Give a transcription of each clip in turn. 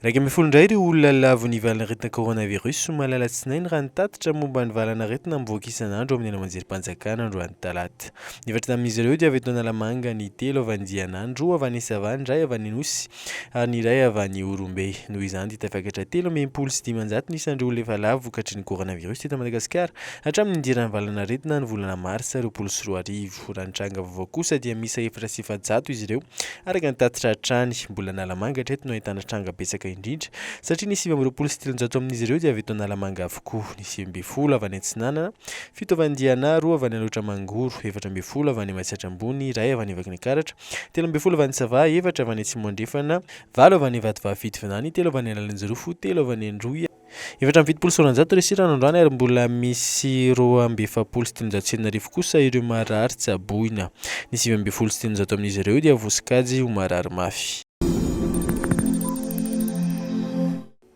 11 indray ireo olona lavon'ny valanaretina coronavirus omaly alatsinainy raha ny tatitra momba ny valanaretina mivoaka isan'andro amin'ny haino aman-jerim-panjakana androany talata. Ny efatra tamin'izy ireo dia avy eto Analamanga, ny telo avy any Diana, ny roa avy any Sava, ny iray avy any Anosy ary ny iray avy any Ihorombe. Noho izany dia tafakatra 563 ny isan'ireo olona efa lavo vokatry ny coronavirus teto Madagasikara hatramin'ny nidiran'ny valanaretina ny volana marsa 2020. Raha ny tranga vaovao kosa dia miisa 404 izy ireo Araka ny tatitra hatrany, mbola Analamanga hatreto no ahitana tranga betsaka indrindra, satria ny 329 amin'izy ireo dia avy eto Analamanga avokoa, ny 19 avy any Atsinanana, fito avy any Diana, roa avy any Alaotra Mangoro, 14 avy any Matsiatra Ambony, iray avy any Vakinankaratra, 13 avy any Sava, efatra avy any Atsimo Andrefana, valo avy any Vatovavy Fitovinany, telo avy any Analanjirofo, telo avy any Androy, 74 ireo sirana androany ary mbola misy 342 kosa ireo marary tsaboina. Ny 319 amin'izy ireo dia voasokajy ho marary mafy.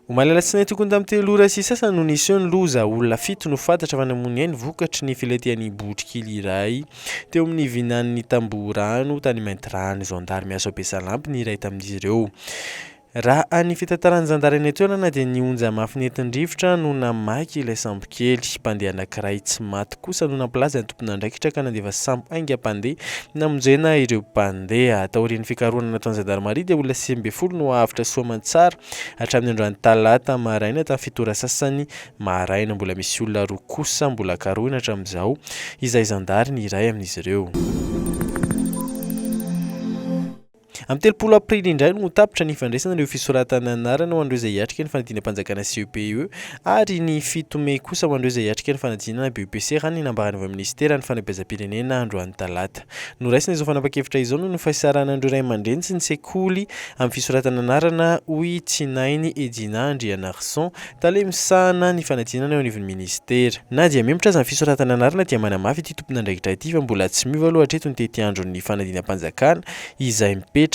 Omaly alatsinainy tokony tamin'ny telo ora sy sasany no niseho ny loza. Olona fito no fantatra fa namoy ny ainy vokatry ny filentehan'ny botry kely iray teo amin'ny vinanin'ny Tambohorano tany Maintirano. Zandary miasa ao Besalampy ny iray tamin'izy ireo. Raha ny fitantaran'ny zandary any an-toerana dia ny onja mafy nentin'ny rivotra no namaky ilay sambokely. Mpandeha anankiray tsy maty kosa no nampilaza ny tompon'andraikitra ka nandefa sambo haingam-pandeha namonjena ireo mpandeha. Taorian'ny fikarohana nataon'ny zandarimaria dia olona 19 no avotra soa aman-tsara hatramin'ny androany talata maraina tamin'ny fito ora sasany maraina. Mbola misy olona roa kosa mbola karohina hatramin'izao izay zandary ny iray amin'izy ireo. Amin'ny 30 aprily indray no ho tapitra ny fandraisana ireo fisoratana anarana ho an'ireo izay hiatrika ny fanadinam-panjakana CEPE ary ny 7 mey kosa ho an'ireo izay hiatrika ny fanadinana BEPC raha ny nambaran'ny avy amin'ny minisiteran'ny fanabeazam-pirenena androany talata. Noraisina izao fanapan-kevitra izao noho ny fahisaranan'ireo ray aman-dreny sy ny sekoly amin'ny fisoratana anarana hoy Tsinainy Edina Andrianarison, tale misahana ny fanadinana eo anivon'ny minisitera. Na dia mihemotra aza ny fisoratana anarana dia manamafy ity tompon'andraikitra ity fa mbola tsy miova aloha hatreto ny tetiandron'ny fanadinam-panjakana izay mipetraka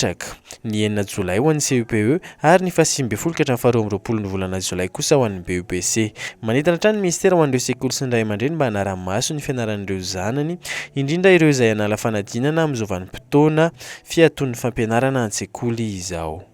ny enina jolay ho an'ny CEPE ary ny faha 19 ka hatramin'ny faha 22 ny volana jolay kosa ho an'ny BEPC. Manentana hatrany ny minisitera ho an'ireo sekoly sy ny ray aman-dreny mba hanara-maso ny fianaran'ireo zanany, indrindra ireo izay hanala fanadinana amin'izao vanim-potoana fiatoan'ny fampianarana an-tsekoly izao.